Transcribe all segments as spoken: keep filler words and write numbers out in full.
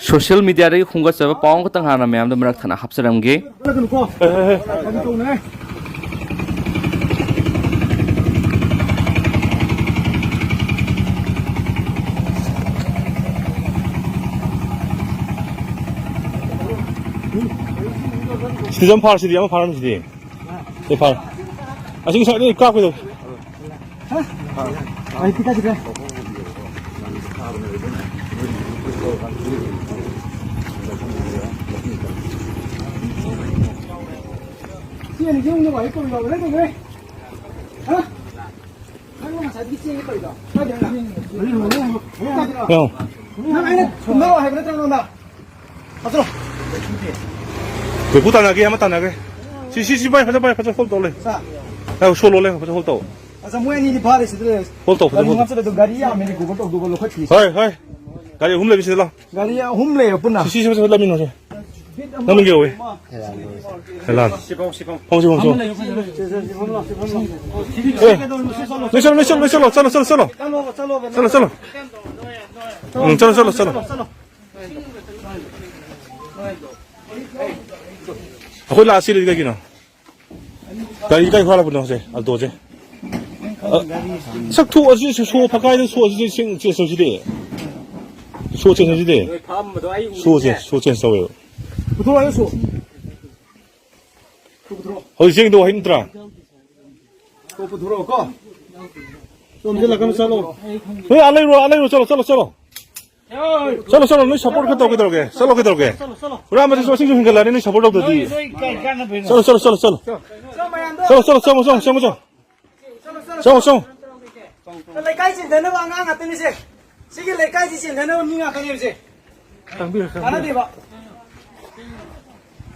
Social ꯃꯤꯗꯤꯌꯥꯗꯒꯤ ꯈꯣꯝꯒꯠꯆꯕ ꯄꯥꯎ ꯑꯃꯈꯛꯇꯪ ꯍꯥꯟꯅ ꯃꯌꯥꯝꯗ ꯃꯔꯛ ꯊꯠꯅ ꯍꯥꯞꯆꯔꯝꯒꯦ꯫ ꯁꯤꯗꯤ ꯑꯃ ꯐꯥꯔ, ꯁꯤꯗꯤ ꯑꯃ ꯐꯥꯔꯝꯃꯤ ꯁꯤꯗꯤ꯫ ꯁꯤ ꯐꯥꯔ꯫ ꯑꯁꯤ ꯉꯁꯥꯏꯗꯒꯤ ꯀꯥꯞꯀꯗꯧ꯫ ꯑꯩ ꯇꯤꯀꯥ ꯇꯤꯀꯥ꯫ ꯁꯤ ꯑꯅꯤꯁꯤ ꯑꯃꯨꯛ ꯅꯨꯡꯉꯥꯏ ꯀꯧꯏ ꯌꯥꯎꯕ ꯅꯠꯇ꯭ꯔꯣ? ꯍꯥ? ꯅꯪ ꯉꯁꯥꯏꯗꯒꯤ ꯆꯦꯟꯒꯦ ꯇꯧꯔꯤꯗꯣ? ꯀꯥꯏꯗꯅꯣ? ꯌꯥꯎ꯫ ꯅꯪ ꯑꯩꯅ ꯀꯨꯝꯊꯔꯛꯑꯣ ꯍꯥꯏꯕ ꯅꯠꯇ꯭ꯔꯣ ꯅꯉꯣꯟꯗ? ꯐꯠꯇ꯭ꯔꯣ? ꯀꯣꯏꯄꯨ ꯇꯥꯟꯅꯒꯦ, ꯑꯃ ꯇꯥꯟꯅꯒꯦ꯫ ꯁꯤ, ꯁꯤ, ꯁꯤ, ꯚꯥꯏ, ꯐꯖ, ꯚꯥꯏ, ꯐꯖ hold ꯇꯧ ꯂꯩ꯫ ꯁꯥ꯫ ꯉꯥꯏꯈꯣ, ꯁꯣꯂꯣ ꯂꯩ, ꯐꯖ hold ꯇꯧ꯫ ꯑꯆꯥ, ꯃꯣꯏ ꯑꯅꯤꯗꯤ ꯐꯥꯔꯦ ꯁꯤꯗ ꯂꯩꯔꯦ꯫ Hold ꯇꯧ, ꯐꯖ ꯒꯥꯔꯤ hold ꯇꯧ꯫ ꯉꯥꯛꯇꯗ ꯒꯥꯔꯤ ꯌꯥꯝꯃꯦꯅꯦ, ꯒꯨꯒꯜ ꯇꯧꯗꯨꯒ ꯂꯧꯈꯠꯈꯤ꯫ ꯍꯣꯏ, ꯍꯣꯏ꯫ ꯒꯥꯔꯤ ꯑꯍꯨꯝ ꯂꯩꯕꯁꯤꯗ ꯂꯥꯎ꯫ ꯒꯥꯔꯤ ꯑꯍꯨꯝ ꯂꯩꯔꯦ ꯄꯨꯟꯅ꯫ ꯁꯤ, ꯁꯤ, ꯁꯤ, ꯐꯖ ꯂꯩꯃꯤꯟꯅꯁꯦ꯫ ꯅꯪ ꯃꯤꯡ ꯀꯩ ꯀꯧꯏ? ꯍꯦꯂꯥꯟ꯫ ꯁꯤꯐꯧ, ꯁꯤꯐꯧ꯫ ꯐꯝꯁꯤ, ꯐꯝꯁꯤ꯫ ꯑꯃ ꯂꯩꯌꯨ, ꯐꯝꯁꯤ, ꯐꯝꯁꯤ꯫ ꯑꯦ, ꯂꯣꯏꯁꯜꯂꯣ, ꯂꯣꯏꯁꯜꯂꯣ, ꯂꯣꯏꯁꯜꯂꯣ, ꯆꯠꯂꯣ, ꯆꯠꯂꯣ, ꯆꯠꯂꯣ꯫ ꯆꯠꯂꯣ, ꯆꯠꯂꯣ, ꯆꯠꯂꯣ꯫ ꯆꯠꯂꯣ, ꯆꯠꯂꯣ꯫ ꯎꯝ, ꯆꯠꯂꯣ, ꯆꯠꯂꯣ, ꯆꯠꯂꯣ꯫ ꯑꯩꯈꯣꯏ ꯂꯥꯛꯑ ꯆꯦꯜꯂꯤꯗꯤ ꯀꯩꯒꯤꯅꯣ? ꯒꯥꯔꯤ ꯀꯥꯏ ꯐꯥꯔꯕꯅꯣ ꯁꯦ, ꯑꯜꯇꯣꯁꯦ? ꯑ, ꯁꯛ ꯊꯣꯛꯑꯁꯤ, ꯁꯣ ꯐꯛꯀꯥꯏꯗ ꯁꯣꯛꯑꯁꯤ, ꯆꯦꯟ-, ꯆꯦꯟ-, ꯆꯦꯟꯁꯤꯗꯤ꯫ ꯁꯣ ꯆꯦꯟꯁꯤꯗꯤ꯫ ꯁꯣꯁꯦ, ꯁꯣ ꯆꯦꯟꯖ ꯇꯧꯋꯦꯕ꯫ ꯄꯨꯊꯣꯔꯛꯑꯣ, ꯁꯣ꯫ ꯍꯧꯖꯤꯛ ꯆꯦꯟꯒꯗꯧ ꯋꯥꯍꯩ ꯅꯠꯇ꯭ꯔꯥ? ꯁꯣ ꯄꯨꯊꯣꯔꯛꯑꯣ, ꯀꯣ꯫ ꯆꯣꯝꯁꯤꯜꯂꯛꯀꯅꯨ, ꯆꯠꯂꯣ꯫ ꯅꯣꯏ ꯑꯥ ꯂꯩꯔꯣ, ꯑꯥ ꯂꯩꯔꯣ, ꯆꯠꯂꯣ, ꯆꯠꯂꯣ, ꯆꯠꯂꯣ꯫ ꯆꯠꯂꯣ, ꯆꯠꯂꯣ, ꯅꯣꯏ ꯁꯞꯄꯣꯔꯠ ꯈꯔ ꯇꯧ, ꯀꯩꯗꯧꯔꯒꯦ? ꯆꯠꯂꯣ, ꯀꯩꯗꯧꯔꯒꯦ? ꯍꯨꯔꯥꯟꯕꯗꯁꯨ ꯃꯁꯤꯡꯁꯨ ꯍꯦꯟꯒꯠꯂꯛꯑꯅꯤ, ꯅꯣꯏ ꯁꯞꯄꯣꯔꯠ ꯇꯧꯗ꯭ꯔꯗꯤ꯫ ꯆꯠꯂꯣ, ꯆꯠꯂꯣ, ꯆꯠꯂꯣ, ꯆꯠꯂꯣ꯫ ꯆꯠꯂꯣ, ꯆꯠꯂꯣ, ꯆꯪꯉꯣ, ꯆꯪꯉꯣ, ꯆꯪꯉꯣ, ꯆꯪꯉꯣ꯫ ꯆꯪꯉꯣ, ꯆꯪꯉꯣ꯫ ꯂꯩꯀꯥꯏ ꯆꯦꯟꯊꯅꯕ ꯑꯉꯥꯡ ꯉꯥꯛꯇꯅꯤꯁꯦ꯫ ꯁꯤꯒꯤ ꯂꯩꯀꯥꯏꯁꯤ ꯆꯦꯟꯊꯅꯕ ꯃꯤ ꯉꯥꯛꯇꯅꯦꯕꯁꯦ꯫ ꯀꯥꯟꯅꯗꯦꯕ꯫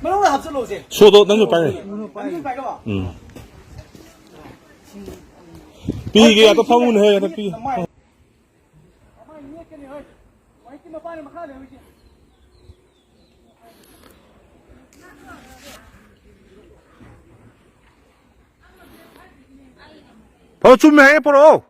ꯃꯅꯨꯡꯗ ꯍꯥꯞꯆꯜꯂꯣꯁꯦ꯫ ꯁꯣꯗꯣ ꯅꯪꯁꯨ ꯄꯥꯏꯔꯦ꯫ ꯅꯪꯁꯨ ꯄꯥꯏꯔꯣ꯫ ꯎꯝ꯫ ꯄꯤꯒꯦ, ꯑꯇ ꯐꯝꯃꯨꯅꯦ, ꯍꯦ, ꯑꯇ ꯄꯤ꯫ ꯐꯔꯦ, ꯆꯨꯝꯃꯦ ꯍꯥꯏꯌꯦ, ꯄꯣꯔꯛꯑꯣ꯫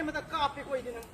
ꯑꯃꯗ ꯀꯥꯞꯄꯦꯀꯣ ꯑꯩꯗꯤ ꯅꯪ꯫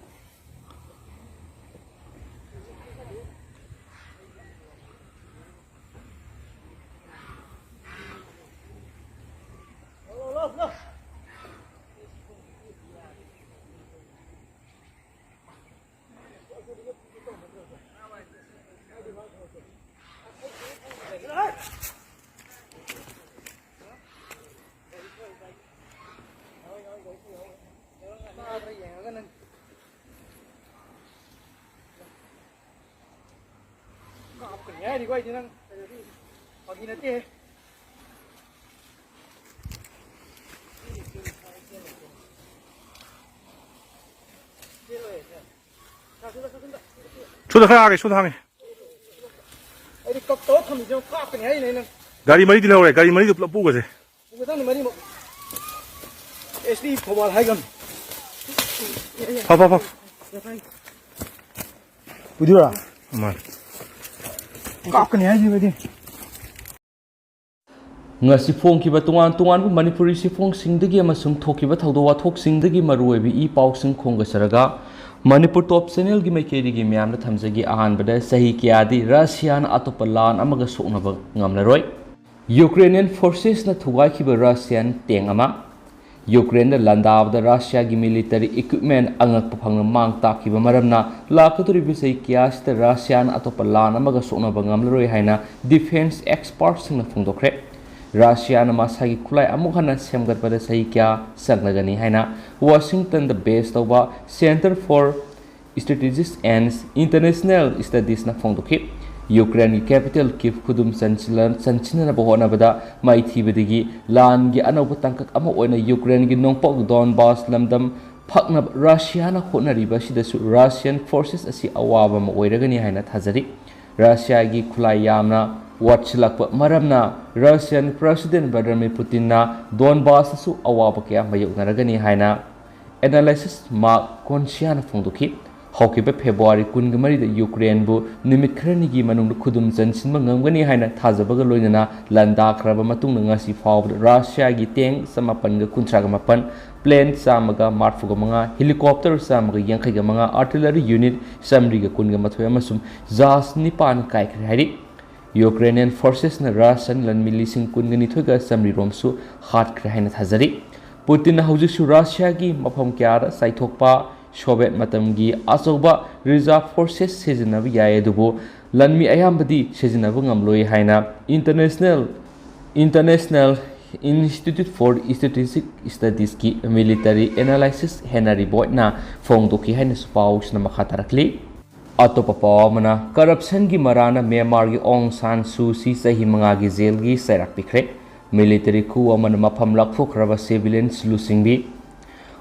ꯀꯥꯞꯀꯅꯤ ꯍꯥꯏꯔꯤꯀꯣ ꯑꯩꯗꯤ ꯅꯪ꯫ ꯐꯥꯒꯤ ꯅꯠꯇꯦꯍꯦ꯫ ꯁꯣꯝꯗ ꯈꯔ ꯍꯥꯡꯉꯦ, ꯁꯣꯝꯗ ꯍꯥꯡꯉꯦ꯫ ꯑꯩꯗꯤ ꯀꯛ ꯇꯧꯔ ꯊꯝꯃꯤꯁꯦ ꯀꯥꯞꯀꯅꯤ ꯍꯥꯏꯔꯤꯅꯦ ꯅꯪ꯫ ꯒꯥꯔꯤ ꯃꯔꯤꯗꯤ ꯂꯧꯔꯦ, ꯒꯥꯔꯤ ꯃꯔꯤꯗꯨ ꯄꯨꯂꯞ ꯄꯨꯒꯁꯦ꯫ ꯄꯨꯒꯗꯕꯅꯤ ꯃꯔꯤꯃꯛ꯫ S D Thoubal ꯍꯥꯏꯒꯝ꯫ ꯐ, ꯐ, ꯐ꯫ ꯄꯨꯗꯤꯔꯥ? ꯃꯥꯅꯤ꯫ ꯀꯥꯞꯀꯅꯤ ꯍꯥꯏꯁꯤꯕꯗꯤ꯫ ꯉꯁꯤ ꯐꯣꯡꯈꯤꯕ ꯇꯣꯉꯥꯟ ꯇꯣꯉꯥꯟꯕ ꯃꯅꯤꯄꯨꯔꯤ ꯆꯦꯐꯣꯡꯁꯤꯡꯗꯒꯤ ꯑꯃꯁꯨꯡ ꯊꯣꯛꯈꯤꯕ ꯊꯧꯗꯣꯛ ꯋꯥꯊꯣꯛꯁꯤꯡꯗꯒꯤ ꯃꯔꯨꯑꯣꯏꯕ ꯏ ꯄꯥꯎꯁꯤꯡ ꯈꯣꯝꯒꯠꯆꯔꯒ ꯃꯅꯤꯄꯨꯔ ꯇꯣꯞ ꯆꯦꯅꯦꯜꯒꯤ ꯃꯥꯏꯀꯩꯗꯒꯤ ꯃꯌꯥꯝꯗ ꯊꯝꯖꯒꯦ꯫ ꯑꯍꯥꯟꯕꯗ, ꯆꯍꯤ ꯀꯌꯥꯗꯤ ꯔꯁꯤꯌꯥꯅ ꯑꯇꯣꯞꯄ ꯂꯥꯟ ꯑꯃꯒ ꯁꯣꯛꯅꯕ ꯉꯝꯂꯔꯣꯏ꯫ ꯌꯨꯀ꯭ꯔꯦꯅꯤꯌꯟ ꯐꯣꯔꯁꯦꯁꯅ ꯊꯨꯒꯥꯏꯈꯤꯕ ꯔꯁꯤꯌꯥꯟ ꯇꯦꯡ ꯑꯃ꯫ ꯌꯨꯀ꯭ꯔꯦꯟꯗ ꯂꯥꯟꯗꯥꯕꯗ ꯔꯁꯤꯌꯥꯒꯤ ꯃꯤꯂꯤꯇꯔꯤ ꯏꯀ꯭ꯋꯤꯞꯃꯦꯟ ꯑꯉꯛꯄ ꯐꯪꯅ ꯃꯥꯡ ꯇꯥꯛꯈꯤꯕ ꯃꯔꯝꯅ ꯂꯥꯛꯀꯗꯧꯔꯤꯕ ꯆꯍꯤ ꯀꯌꯥꯁꯤꯗ ꯔꯁꯤꯌꯥꯅ ꯑꯇꯣꯞꯄ ꯂꯥꯟ ꯑꯃꯒ ꯁꯣꯛꯅꯕ ꯉꯝꯂꯔꯣꯏ ꯍꯥꯏꯅ ꯗꯤꯐꯦꯟꯁ ꯑꯦꯛꯁꯄꯥꯔꯠꯁꯤꯡꯅ ꯐꯣꯡꯗꯣꯛꯈ꯭ꯔꯦ꯫ ꯔꯁꯤꯌꯥꯅ ꯃꯁꯥꯒꯤ ꯈꯨꯠꯂꯥꯏ ꯑꯃꯨꯛ ꯍꯟꯅ ꯁꯦꯝꯒꯠꯄꯗ ꯆꯍꯤ ꯀꯌꯥ ꯆꯪꯂꯒꯅꯤ ꯍꯥꯏꯅ ꯋꯥꯁꯤꯡꯇꯟꯗ ꯕꯦꯁ ꯇꯧꯕ Center for Strategic and International Studiesꯅ ꯐꯣꯡꯗꯣꯛꯈꯤ꯫ ꯌꯨꯀ꯭ꯔꯦꯟꯒꯤ ꯀꯦꯄꯤꯇꯦꯜ ꯀꯤꯚ ꯈꯨꯗꯨꯝ ꯆꯟꯁꯤꯜꯂ-, ꯆꯟꯁꯤꯟꯅꯅꯕ ꯍꯣꯠꯅꯕꯗ ꯃꯥꯏꯊꯤꯕꯗꯒꯤ ꯂꯥꯟꯒꯤ ꯑꯅꯧꯕ ꯇꯥꯡꯀꯛ ꯑꯃ ꯑꯣꯏꯅ ꯌꯨꯀ꯭ꯔꯦꯟꯒꯤ ꯅꯣꯡꯄꯣꯛ ꯗꯣꯟꯕꯥꯁ ꯂꯝꯗꯝ ꯐꯛꯅꯕ ꯔꯁꯤꯌꯥꯅ ꯍꯣꯠꯅꯔꯤꯕ ꯑꯁꯤꯗꯁꯨ ꯔꯁꯤꯌꯟ ꯐꯣꯔꯁꯦꯁ ꯑꯁꯤ ꯑꯋꯥꯕ ꯑꯃ ꯑꯣꯏꯔꯒꯅꯤ ꯍꯥꯏꯅ ꯊꯥꯖꯔꯤ꯫ ꯔꯁꯤꯌꯥꯒꯤ ꯈꯨꯠꯂꯥꯏ ꯌꯥꯝꯅ ꯋꯥꯠꯁꯤꯜꯂꯛꯄ ꯃꯔꯝꯅ ꯔꯁꯤꯌꯟ ꯄ꯭ꯔꯁꯤꯗꯦꯟ ꯚ꯭ꯂꯥꯗꯤꯃꯤꯔ ꯄꯨꯇꯤꯟꯅ ꯗꯣꯟꯕꯥꯁꯇꯁꯨ ꯑꯋꯥꯕ ꯀꯌꯥ ꯃꯥꯌꯣꯛꯅꯔꯒꯅꯤ ꯍꯥꯏꯅ ꯑꯦꯅꯥꯂꯥꯏꯁꯤꯁ ꯃꯥꯔꯛ ꯀꯣꯟꯁꯤꯌꯥꯅ ꯐꯣꯡꯗꯣꯛꯈꯤ꯫ ꯍꯧꯈꯤꯕ ꯐꯦꯕ꯭ꯔꯨꯋꯥꯔꯤ ꯀꯨꯟꯒ ꯃꯔꯤꯗ ꯌꯨꯀ꯭ꯔꯦꯟꯕꯨ ꯅꯨꯃꯤꯠ ꯈꯔꯅꯤꯒꯤ ꯃꯅꯨꯡꯗ ꯈꯨꯗꯨꯝ ꯆꯟꯁꯤꯟꯕ ꯉꯝꯒꯅꯤ ꯍꯥꯏꯅ ꯊꯥꯖꯕꯒ ꯂꯣꯏꯅꯅ ꯂꯥꯟꯗꯥꯈ꯭ꯔꯕ ꯃꯇꯨꯡꯗ ꯉꯁꯤ ꯐꯥꯎꯕꯗ ꯔꯁꯤꯌꯥꯒꯤ ꯇꯦꯡ ꯆꯃꯥꯄꯟꯒ ꯀꯨꯟꯊ꯭ꯔꯥꯒ ꯃꯥꯄꯟ plane ꯆꯥꯝꯃꯒ ꯃꯔꯤꯐꯨꯒ ꯃꯉꯥ, helicopter ꯆꯥꯝꯃꯒ ꯌꯥꯡꯈꯩꯒ ꯃꯉꯥ, artillery unit ꯆꯥꯃꯔꯤꯒ ꯀꯨꯟꯒ ꯃꯥꯊꯣꯏ ꯑꯃꯁꯨꯡ jets ꯅꯤꯄꯥꯟ ꯀꯥꯏꯈ꯭ꯔꯦ ꯍꯥꯏꯔꯤ꯫ Ukrainian forces ꯅ Russian ꯂꯥꯟꯃꯤ ꯂꯤꯁꯤꯡ ꯀꯨꯟꯒ ꯅꯤꯊꯣꯏꯒ ꯆꯥꯃꯔꯤ ꯔꯣꯝꯁꯨ ꯍꯥꯠꯈ꯭ꯔꯦ ꯍꯥꯏꯅ ꯊꯥꯖꯔꯤ꯫ Putin ꯅ ꯍꯧꯖꯤꯛꯁꯨ Russia ꯒꯤ ꯃꯐꯝ ꯀꯌꯥꯗ ꯆꯥꯏꯊꯣꯛꯄ Soviet ꯃꯇꯝꯒꯤ ꯑꯆꯧꯕ reserve forces ꯁꯤꯖꯤꯟꯅꯕ ꯌꯥꯏ, ꯑꯗꯨꯕꯨ ꯂꯥꯟꯃꯤ ꯑꯌꯥꯝꯕꯗꯤ ꯁꯤꯖꯤꯟꯅꯕ ꯉꯝꯂꯣꯏ ꯍꯥꯏꯅ International, International Institute for Strategic Studies ꯀꯤ military analysis Henry Boyd ꯅ ꯐꯣꯡꯗꯣꯛꯈꯤ ꯍꯥꯏꯅꯁꯨ ꯄꯥꯎꯁꯤꯅ ꯃꯈꯥ ꯇꯥꯔꯛꯂꯤ꯫ ꯑꯇꯣꯞꯄ ꯄꯥꯎ ꯑꯃꯅ, corruption ꯒꯤ ꯃꯔꯥꯅ ꯃ꯭ꯌꯥꯟꯃꯥꯔꯒꯤ ꯑꯣꯡ ꯁꯥꯟ ꯁꯨ ꯆꯤ ꯆꯍꯤ ꯃꯉꯥꯒꯤ ꯖꯦꯜꯒꯤ ꯆꯩꯔꯥꯛ ꯄꯤꯈ꯭ꯔꯦ꯫ Military coup ꯑꯃꯅ ꯃꯐꯝ ꯂꯥꯞꯊꯣꯛꯈ꯭ꯔꯕ civilians ꯂꯨꯆꯤꯡꯕꯤ꯫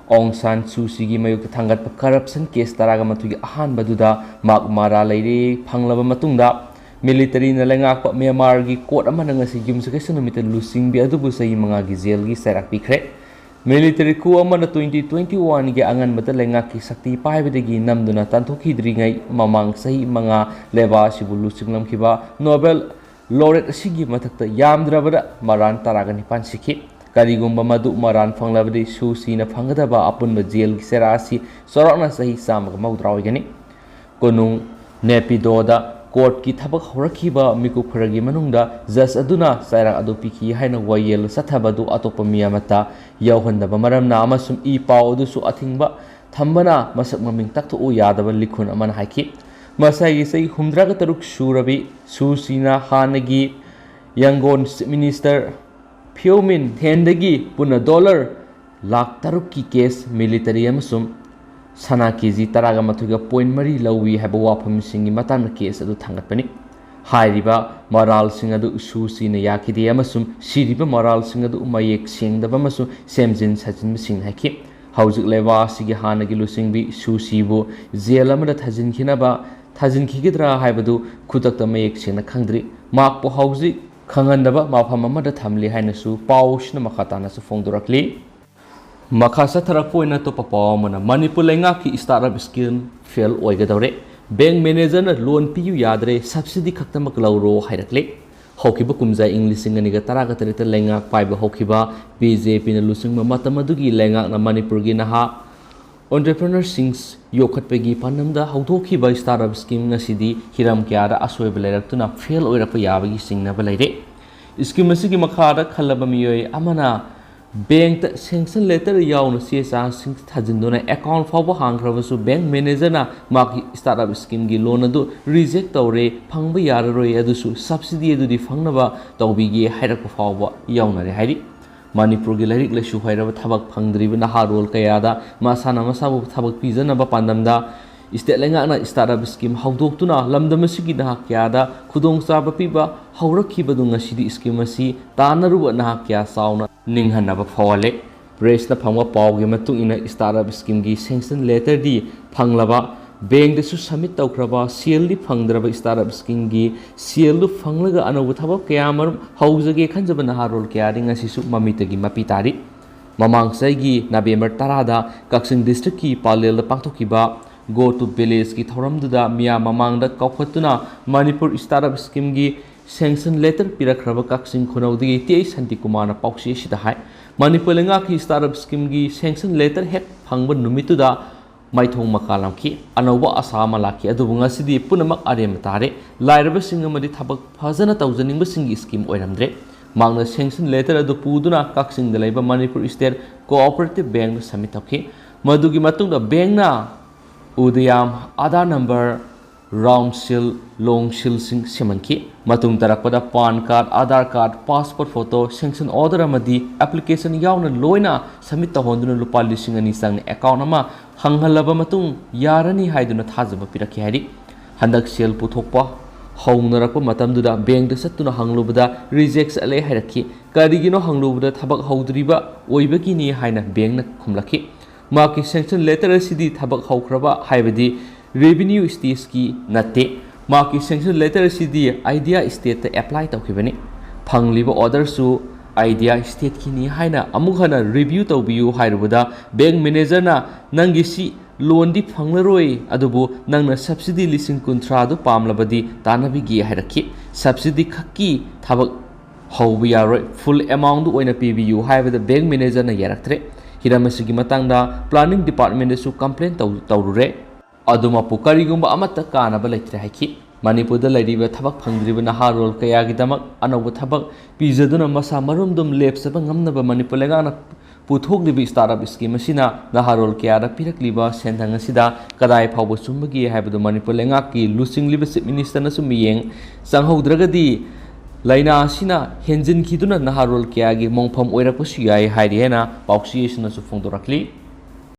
ꯑꯣꯡ ꯁꯥꯟ ꯁꯨ ꯆꯤꯒꯤ ꯃꯥꯌꯣꯛꯇ ꯊꯥꯡꯒꯠꯄ corruption case ꯇꯔꯥꯒ ꯃꯥꯊꯣꯏꯒꯤ ꯑꯍꯥꯟꯕꯗꯨꯗ ꯃꯍꯥꯛ ꯃꯔꯥꯜ ꯂꯩꯔꯦ ꯐꯪꯂꯕ ꯃꯇꯨꯡꯗ, military ꯅ ꯂꯩꯉꯥꯛꯄ ꯃ꯭ꯌꯥꯟꯃꯥꯔꯒꯤ court ꯑꯃꯅ ꯉꯁꯤ ꯌꯨꯝꯁꯀꯩꯁ ꯅꯨꯃꯤꯠꯇ ꯂꯨꯆꯤꯡꯕꯤ ꯑꯗꯨꯕꯨ ꯆꯍꯤ ꯃꯉꯥꯒꯤ ꯖꯦꯜꯒꯤ ꯆꯩꯔꯥꯛ ꯄꯤꯈ꯭ꯔꯦ꯫ Military coup ꯑꯃꯅ twenty twenty-one ꯒꯤ ꯑꯉꯟꯕꯗ ꯂꯩꯉꯥꯛꯀꯤ ꯁꯛꯇꯤ ꯄꯥꯏꯕꯗꯒꯤ ꯅꯝꯗꯨꯅ ꯇꯥꯟꯊꯣꯛꯈꯤꯗ꯭ꯔꯤꯉꯩ ꯃꯃꯥꯡ ꯆꯍꯤ ꯃꯉꯥ ꯂꯩꯕꯥꯛ ꯑꯁꯤꯕꯨ ꯂꯨꯆꯤꯡꯂꯝꯈꯤꯕ Nobel laureate ꯑꯁꯤꯒꯤ ꯃꯊꯛꯇ ꯌꯥꯝꯗ꯭ꯔꯕꯗ ꯃꯔꯥꯜ ꯇꯔꯥꯒ ꯅꯤꯄꯥꯟ ꯁꯤꯈꯤ꯫ ꯀꯔꯤꯒꯨꯝꯕ ꯃꯗꯨ ꯃꯔꯥꯜ ꯐꯪꯂꯕꯗꯤ ꯁꯨ ꯆꯤꯅ ꯐꯪꯒꯗꯕ ꯑꯄꯨꯟꯕ ꯖꯦꯜꯒꯤ ꯆꯩꯔꯥꯛ ꯑꯁꯤ ꯆꯥꯎꯔꯥꯛꯅ ꯆꯍꯤ ꯆꯥꯝꯃꯒ ꯃꯧꯗ꯭ꯔꯥ ꯑꯣꯏꯒꯅꯤ꯫ ꯀꯣꯅꯨꯡ ꯅꯦꯄꯤꯗꯣꯗ court ꯀꯤ ꯊꯕꯛ ꯍꯧꯔꯛꯈꯤꯕ ꯃꯤꯀꯨꯞ ꯈꯔꯒꯤ ꯃꯅꯨꯡꯗ judge ꯑꯗꯨꯅ ꯆꯩꯔꯥꯛ ꯑꯗꯨ ꯄꯤꯈꯤ ꯍꯥꯏꯅ ꯋꯥꯌꯦꯜ ꯆꯠꯊꯕꯗꯨ ꯑꯇꯣꯞꯄ ꯃꯤ ꯑꯃꯠꯇ ꯌꯥꯎꯍꯟꯗꯕ ꯃꯔꯝꯅ ꯑꯃꯁꯨꯡ ꯏ ꯄꯥꯎ ꯑꯗꯨꯁꯨ ꯑꯊꯤꯡꯕ ꯊꯝꯕꯅ ꯃꯁꯛ ꯃꯃꯤꯡ ꯇꯥꯛꯊꯣꯛꯎ ꯌꯥꯗꯕ ꯂꯤꯈꯨꯟ ꯑꯃꯅ ꯍꯥꯏꯈꯤ꯫ ꯃꯁꯥꯒꯤ ꯆꯍꯤ ꯍꯨꯝꯗ꯭ꯔꯥꯒ ꯇꯔꯨꯛ ꯁꯨꯔꯕꯤ ꯁꯨ ꯆꯤꯅ ꯍꯥꯟꯅꯒꯤ ꯌꯥꯡꯒꯣꯟ Chief Minister ꯐꯤꯌꯣꯃꯤꯟ ꯊꯦꯟꯗꯒꯤ ꯄꯨꯟꯅ dollar ꯂꯥꯈ ꯇꯔꯨꯛꯀꯤ cash, military ꯑꯃꯁꯨꯡ ꯁꯅꯥ ꯀꯦꯖꯤ ꯇꯔꯥꯒ ꯃꯥꯊꯣꯏꯒ point ꯃꯔꯤ ꯂꯧꯏ ꯍꯥꯏꯕ ꯋꯥꯐꯝꯁꯤꯡꯒꯤ ꯃꯇꯥꯡꯗ case ꯑꯗꯨ ꯊꯥꯡꯒꯠꯄꯅꯤ꯫ ꯍꯥꯏꯔꯤꯕ ꯃꯔꯥꯜꯁꯤꯡ ꯑꯗꯨ ꯁꯨ ꯆꯤꯅ ꯌꯥꯈꯤꯗꯦ ꯑꯃꯁꯨꯡ ꯁꯤꯔꯤꯕ ꯃꯔꯥꯜꯁꯤꯡ ꯑꯗꯨ ꯃꯌꯦꯛ ꯁꯦꯡꯗꯕ ꯑꯃꯁꯨꯡ ꯁꯦꯝꯖꯤꯟ ꯁꯥꯖꯤꯟꯕꯁꯤꯡꯅ ꯍꯥꯏꯈꯤ꯫ ꯍꯧꯖꯤꯛ ꯂꯩꯕꯥꯛ ꯑꯁꯤꯒꯤ ꯍꯥꯟꯅꯒꯤ ꯂꯨꯆꯤꯡꯕꯤ ꯁꯨ ꯆꯤꯕꯨ ꯖꯦꯜ ꯑꯃꯗ ꯊꯥꯖꯤꯟꯈꯤꯅꯕ, ꯊꯥꯖꯤꯟꯈꯤꯒꯗ꯭ꯔꯥ ꯍꯥꯏꯕꯗꯨ ꯈꯨꯗꯛꯇ ꯃꯌꯦꯛ ꯁꯦꯡꯅ ꯈꯪꯗ꯭ꯔꯤ꯫ ꯃꯍꯥꯛꯄꯨ ꯍꯧꯖꯤꯛ ꯈꯪꯍꯟꯗꯕ ꯃꯐꯝ ꯑꯃꯗ ꯊꯝꯂꯤ ꯍꯥꯏꯅꯁꯨ ꯄꯥꯎꯁꯤꯅ ꯃꯈꯥ ꯇꯥꯅꯁꯨ ꯐꯣꯡꯗꯣꯔꯛꯂꯤ꯫ ꯃꯈꯥ ꯆꯠꯊꯔꯛꯄ ꯑꯣꯏꯅ ꯑꯇꯣꯞꯄ ꯄꯥꯎ ꯑꯃꯅ, ꯃꯅꯤꯄꯨꯔ ꯂꯩꯉꯥꯛꯀꯤ startup scheme fail ꯑꯣꯏꯒꯗꯧꯔꯦ꯫ Bank manager ꯅ loan ꯄꯤꯌꯨ ꯌꯥꯗ꯭ꯔꯦ, subsidy ꯈꯛꯇꯃꯛ ꯂꯧꯔꯣ ꯍꯥꯏꯔꯛꯂꯦ꯫ ꯍꯧꯈꯤꯕ ꯀꯨꯝꯖꯥ ꯏꯪ ꯂꯤꯁꯤꯡ ꯑꯅꯤꯒ ꯇꯔꯥꯒ ꯇꯔꯦꯠꯇ ꯂꯩꯉꯥꯛ ꯄꯥꯏꯕ ꯍꯧꯈꯤꯕ ꯕꯤ ꯖꯦ ꯄꯤꯅ ꯂꯨꯆꯤꯡꯕ ꯃꯇꯝ ꯑꯗꯨꯒꯤ ꯂꯩꯉꯥꯛꯅ ꯃꯅꯤꯄꯨꯔꯒꯤ ꯅꯍꯥ entrepreneurs ꯌꯣꯛꯈꯠꯄꯒꯤ ꯄꯥꯟꯗꯝꯗ ꯍꯧꯗꯣꯛꯈꯤꯕ startup scheme ꯉꯁꯤꯗꯤ ꯍꯤꯔꯝ ꯀꯌꯥꯗ ꯑꯁꯣꯏꯕ ꯂꯩꯔꯛꯇꯨꯅ fail ꯑꯣꯏꯔꯛꯄ ꯌꯥꯕꯒꯤ ꯆꯤꯡꯅꯕ ꯂꯩꯔꯦ꯫ Scheme ꯑꯁꯤꯒꯤ ꯃꯈꯥꯗ ꯈꯜꯂꯕ ꯃꯤꯑꯣꯏ ꯑꯃꯅ ꯕꯦꯡꯛꯇ sanction letter ꯌꯥꯎꯅ ꯆꯦ ꯆꯥꯡꯁꯤꯡ ꯊꯥꯖꯤꯟꯗꯨꯅ account ꯐꯥꯎꯕ ꯍꯥꯡꯈ꯭ꯔꯕꯁꯨ ꯕꯦꯡꯛ ꯃꯦꯅꯦꯖꯔꯅ ꯃꯍꯥꯛꯀꯤ startup schemeꯒꯤ loan ꯑꯗꯨ reject ꯇꯧꯔꯦ, ꯐꯪꯕ ꯌꯥꯔꯔꯣꯏ, ꯑꯗꯨꯁꯨ subsidy ꯑꯗꯨꯗꯤ ꯐꯪꯅꯕ ꯇꯧꯕꯤꯒꯦ ꯍꯥꯏꯔꯛꯄ ꯐꯥꯎꯕ ꯌꯥꯎꯅꯔꯦ ꯍꯥꯏꯔꯤ꯫ ꯃꯅꯤꯄꯨꯔꯒꯤ ꯂꯥꯏꯔꯤꯛ ꯂꯥꯏꯁꯨ ꯍꯩꯔꯕ ꯊꯕꯛ ꯐꯪꯗ꯭ꯔꯤꯕ ꯅꯍꯥꯔꯣꯜ ꯀꯌꯥꯗ ꯃꯁꯥꯅ ꯃꯁꯥꯕꯨ ꯊꯕꯛ ꯄꯤꯖꯅꯕ ꯄꯥꯟꯗꯝꯗ state ꯂꯩꯉꯥꯛꯅ startup scheme ꯍꯧꯗꯣꯛꯇꯨꯅ ꯂꯝꯗꯝ ꯑꯁꯤꯒꯤ ꯅꯍꯥ ꯀꯌꯥꯗ ꯈꯨꯗꯣꯡꯆꯥꯕ ꯄꯤꯕ ꯍꯧꯔꯛꯈꯤꯕꯗꯨ ꯉꯁꯤꯗꯤ scheme ꯑꯁꯤ ꯇꯥꯟꯅꯔꯨꯕ ꯅꯍꯥ ꯀꯌꯥ ꯆꯥꯎꯅ ꯅꯤꯡꯍꯟꯅꯕ ꯐꯥꯎꯍꯜꯂꯦ꯫ Pressꯅ ꯐꯪꯕ ꯄꯥꯎꯒꯤ ꯃꯇꯨꯡ ꯏꯟꯅ startup schemeꯒꯤ sanction letterꯗꯤ ꯐꯪꯂꯕ, bankꯇꯁꯨ submit ꯇꯧꯈ꯭ꯔꯕ, ꯁꯦꯜꯗꯤ ꯐꯪꯗ꯭ꯔꯕ startup schemeꯒꯤ ꯁꯦꯜꯗꯨ ꯐꯪꯂꯒ ꯑꯅꯧꯕ ꯊꯕꯛ ꯀꯌꯥ ꯑꯃꯔꯣꯝ ꯍꯧꯖꯒꯦ ꯈꯟꯖꯕ ꯅꯍꯥꯔꯣꯜ ꯀꯌꯥꯗꯤ ꯉꯁꯤꯁꯨ ꯃꯃꯤꯠꯇꯒꯤ ꯃꯄꯤ ꯇꯥꯔꯤ꯫ ꯃꯃꯥꯡ ꯆꯍꯤꯒꯤ November ꯇꯔꯥꯗ ꯀꯛꯆꯤꯡ districtꯀꯤ ꯄꯥꯂꯦꯜꯗ ꯄꯥꯡꯊꯣꯛꯈꯤꯕ Go to Villageꯀꯤ ꯊꯧꯔꯝꯗꯨꯗ ꯃꯤꯌꯥꯝ ꯃꯃꯥꯡꯗ ꯀꯧꯈꯠꯇꯨꯅ ꯃꯅꯤꯄꯨꯔ startup schemeꯒꯤ sanction letter ꯄꯤꯔꯛꯈ꯭ꯔꯕ ꯀꯛꯆꯤꯡ ꯈꯨꯅꯧꯗꯒꯤ ꯇꯤ ꯑꯩꯆ ꯁꯥꯟꯇꯤꯀꯨꯃꯥꯔꯅ ꯄꯥꯎꯆꯦ ꯑꯁꯤꯗ ꯍꯥꯏ, ꯃꯅꯤꯄꯨꯔ ꯂꯩꯉꯥꯛꯀꯤ startup schemeꯒꯤ sanction letter ꯍꯦꯛ ꯐꯪꯕ ꯅꯨꯃꯤꯠꯇꯨꯗ ꯃꯥꯏꯊꯣꯡ ꯃꯀꯥ ꯂꯝꯈꯤ, ꯑꯅꯧꯕ ꯑꯁꯥ ꯑꯃ ꯂꯥꯛꯈꯤ꯫ ꯑꯗꯨꯕꯨ ꯉꯁꯤꯗꯤ ꯄꯨꯝꯅꯃꯛ ꯑꯔꯦꯝꯕ ꯇꯥꯔꯦ꯫ ꯂꯥꯏꯔꯕꯁꯤꯡ ꯑꯃꯗꯤ ꯊꯕꯛ ꯐꯖꯅ ꯇꯧꯖꯅꯤꯡꯕꯁꯤꯡꯒꯤ scheme ꯑꯣꯏꯔꯝꯗ꯭ꯔꯦ꯫ ꯃꯍꯥꯛꯅ sanction letter ꯑꯗꯨ ꯄꯨꯗꯨꯅ ꯀꯛꯆꯤꯡꯗ ꯂꯩꯕ ꯃꯅꯤꯄꯨꯔ State Cooperative Bankꯗ submit ꯇꯧꯈꯤ꯫ ꯃꯗꯨꯒꯤ ꯃꯇꯨꯡꯗ bankꯅ ꯎꯗꯌꯥꯝ, Aadhaar number, round seal, long sealꯁꯤꯡ ꯁꯦꯝꯍꯟꯈꯤ꯫ ꯃꯇꯨꯡ ꯇꯥꯔꯛꯄꯗ PAN card, Aadhaar card, passport photo, sanction order ꯑꯃꯗꯤ application ꯌꯥꯎꯅ ꯂꯣꯏꯅ submit ꯇꯧꯍꯟꯗꯨꯅ ꯂꯨꯄꯥ ꯂꯤꯁꯤꯡ ꯑꯅꯤ ꯆꯪꯅ account ꯑꯃ ꯍꯥꯡꯍꯜꯂꯕ ꯃꯇꯨꯡ ꯌꯥꯔꯅꯤ ꯍꯥꯏꯗꯨꯅ ꯊꯥꯖꯕ ꯄꯤꯔꯛꯈꯤ ꯍꯥꯏꯔꯤ꯫ ꯍꯟꯗꯛ ꯁꯦꯜ ꯄꯨꯊꯣꯛꯄ ꯍꯧꯅꯔꯛꯄ ꯃꯇꯝꯗꯨꯗ bankꯇ ꯆꯠꯇꯨꯅ ꯍꯪꯂꯨꯕꯗ reject ꯆꯠꯂꯦ ꯍꯥꯏꯔꯛꯈꯤ꯫ ꯀꯔꯤꯒꯤꯅꯣ ꯍꯪꯂꯨꯕꯗ ꯊꯕꯛ ꯍꯧꯗ꯭ꯔꯤꯕ ꯑꯣꯏꯕꯒꯤꯅꯤ ꯍꯥꯏꯅ bankꯅ ꯈꯨꯝꯂꯛꯈꯤ꯫ ꯃꯍꯥꯛꯀꯤ sanction letter ꯑꯁꯤꯗꯤ ꯊꯕꯛ ꯍꯧꯈ꯭ꯔꯕ, ꯍꯥꯏꯕꯗꯤ revenue stageꯀꯤ ꯅꯠꯇꯦ꯫ ꯃꯍꯥꯛꯀꯤ sanction letter ꯑꯁꯤꯗꯤ IDEA stateꯇ apply ꯇꯧꯈꯤꯕꯅꯤ꯫ ꯐꯪꯂꯤꯕ orderꯁꯨ IDEA stateꯀꯤꯅꯤ ꯍꯥꯏꯅ ꯑꯃꯨꯛ ꯍꯟꯅ review ꯇꯧꯕꯤꯌꯨ ꯍꯥꯏꯔꯨꯕꯗ bank managerꯅ ꯅꯪꯒꯤ ꯁꯤ ꯂꯣꯟꯗꯤ ꯐꯪꯂꯔꯣꯏ, ꯑꯗꯨꯕꯨ ꯅꯪꯅ ꯁꯕꯁꯤꯗꯤ ꯂꯤꯁꯤꯡ ꯀꯨꯟꯊ꯭ꯔꯥꯗꯨ ꯄꯥꯝꯂꯕꯗꯤ ꯇꯥꯟꯅꯕꯤꯒꯦ ꯍꯥꯏꯔꯛꯈꯤ꯫ ꯁꯕꯁꯤꯗꯤ ꯈꯛꯀꯤ ꯊꯕꯛ ꯍꯧꯕ ꯌꯥꯔꯣꯏ, ꯐꯨꯜ ꯑꯦꯃꯥꯎꯟꯗꯨ ꯑꯣꯏꯅ ꯄꯤꯕꯤꯌꯨ ꯍꯥꯏꯕꯗ ꯕꯦꯡꯛ ꯃꯦꯅꯦꯖꯔꯅ ꯌꯥꯔꯛꯇ꯭ꯔꯦ꯫ ꯍꯤꯔꯝ ꯑꯁꯤꯒꯤ ꯃꯇꯥꯡꯗ ꯄ꯭ꯂꯥꯅꯤꯡ ꯗꯤꯄꯥꯔꯠꯃꯦꯟꯗꯁꯨ ꯀꯝꯄ꯭ꯂꯦꯟ ꯇꯧ-, ꯇꯧꯔꯨꯔꯦ꯫ ꯑꯗꯨꯃꯛꯄꯨ ꯀꯔꯤꯒꯨꯝꯕ ꯑꯃꯠꯇ ꯀꯥꯟꯅꯕ ꯂꯩꯇ꯭ꯔꯦ ꯍꯥꯏꯈꯤ꯫ ꯃꯅꯤꯄꯨꯔꯗ ꯂꯩꯔꯤꯕ ꯊꯕꯛ ꯐꯪꯗ꯭ꯔꯤꯕ ꯅꯍꯥꯔꯣꯜ ꯀꯌꯥꯒꯤꯗꯃꯛ ꯑꯅꯧꯕ ꯊꯕꯛ ꯄꯤꯖꯗꯨꯅ ꯃꯁꯥ ꯃꯔꯨꯝꯗꯨꯝ ꯂꯦꯞꯆꯕ ꯉꯝꯅꯕ ꯃꯅꯤꯄꯨꯔ ꯂꯩꯉꯥꯛꯅ ꯄꯨꯊꯣꯛꯂꯤꯕ ꯁ꯭ꯇꯥꯔꯠ ꯑꯞ ꯁ꯭ꯀꯤꯝ ꯑꯁꯤꯅ ꯅꯍꯥꯔꯣꯜ ꯀꯌꯥꯗ ꯄꯤꯔꯛꯂꯤꯕ ꯁꯦꯟꯊꯪ ꯑꯁꯤꯗ ꯀꯗꯥꯏ ꯐꯥꯎꯕ ꯆꯨꯝꯕꯒꯦ ꯍꯥꯏꯕꯗꯨ ꯃꯅꯤꯄꯨꯔ ꯂꯩꯉꯥꯛꯀꯤ ꯂꯨꯆꯤꯡꯂꯤꯕ ꯆꯤꯐ ꯃꯤꯅꯤꯁꯇꯔꯅꯁꯨ ꯃꯤꯠꯌꯦꯡ ꯆꯪꯍꯧꯗ꯭ꯔꯒꯗꯤ ꯂꯥꯏꯅꯥ ꯑꯁꯤꯅ ꯍꯦꯟꯖꯤꯟꯈꯤꯗꯨꯅ ꯅꯍꯥꯔꯣꯜ ꯀꯌꯥꯒꯤ ꯃꯣꯡꯐꯝ ꯑꯣꯏꯔꯛꯄꯁꯨ ꯌꯥꯏ ꯍꯥꯏꯔꯤ ꯍꯥꯏꯅ ꯄꯥꯎꯆꯦ ꯑꯁꯤꯅꯁꯨ ꯐꯣꯡꯗꯣꯔꯛꯂꯤ꯫